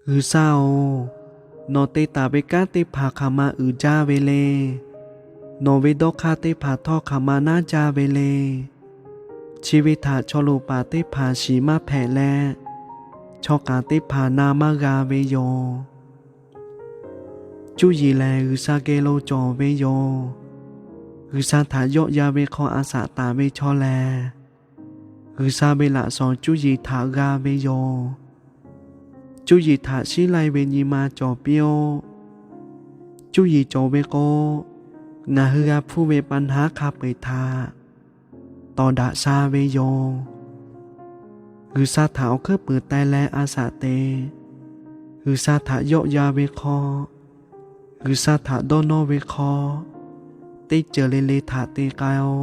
G'uiˬsha-oˬ, nawˬ te taˍ ve kanˉ teˇ hpaˍ hk'aˬ ma uiˍ jaˇ ve le. Nawˬ ve dawˇ hk'aˇ teˇ hpaˍ htawˇ hk'aˬ ma naˉ jaˇ ve le. Chi ve htaꞈ chaw loˍ paˍ teˇ hpaˍ shiˍ maˇ hpehꞈ leh, chaw k'aˍ teˇ hpaˍ na maˇ g'a ve yoˬ. Cuˇ yiˍ lehˬ, G'uiˬsha geh lo cawˬ ve yoˬ. G'uiˬsha htaꞈ yawˆ yan ve hk'aw a shaꞈ taˍ ve chaw lehˬ, G'uiˬsha ve laꞈ shawnˍ cuˇ yiˍ htaꞈ g'a ve yoˬ. Cuˇ yiˍ htaꞈ shinˉ laiˇ ve nyi ma cawˬ piˇ-oˆ. Cuˇ yiˍ cawˬ ve k'o, ngaˬ hui g'a hpuˇ ve pa naˉ hk'a peu-eˬ htaꞈ tawˍ daꞈ sha ve yoˬ. G'uiˬsha htaꞈ awˬ hkuiˉ puiˍ taiˍ leh a shaꞈ teꞈ. G'uiˬsha htaꞈ yawˆ yan ve hk'aw, G'uiˬsha htaꞈ dawˇ nawˇ ve hk'aw, teˇ ceuˬ le le htaꞈ te k'ai-o.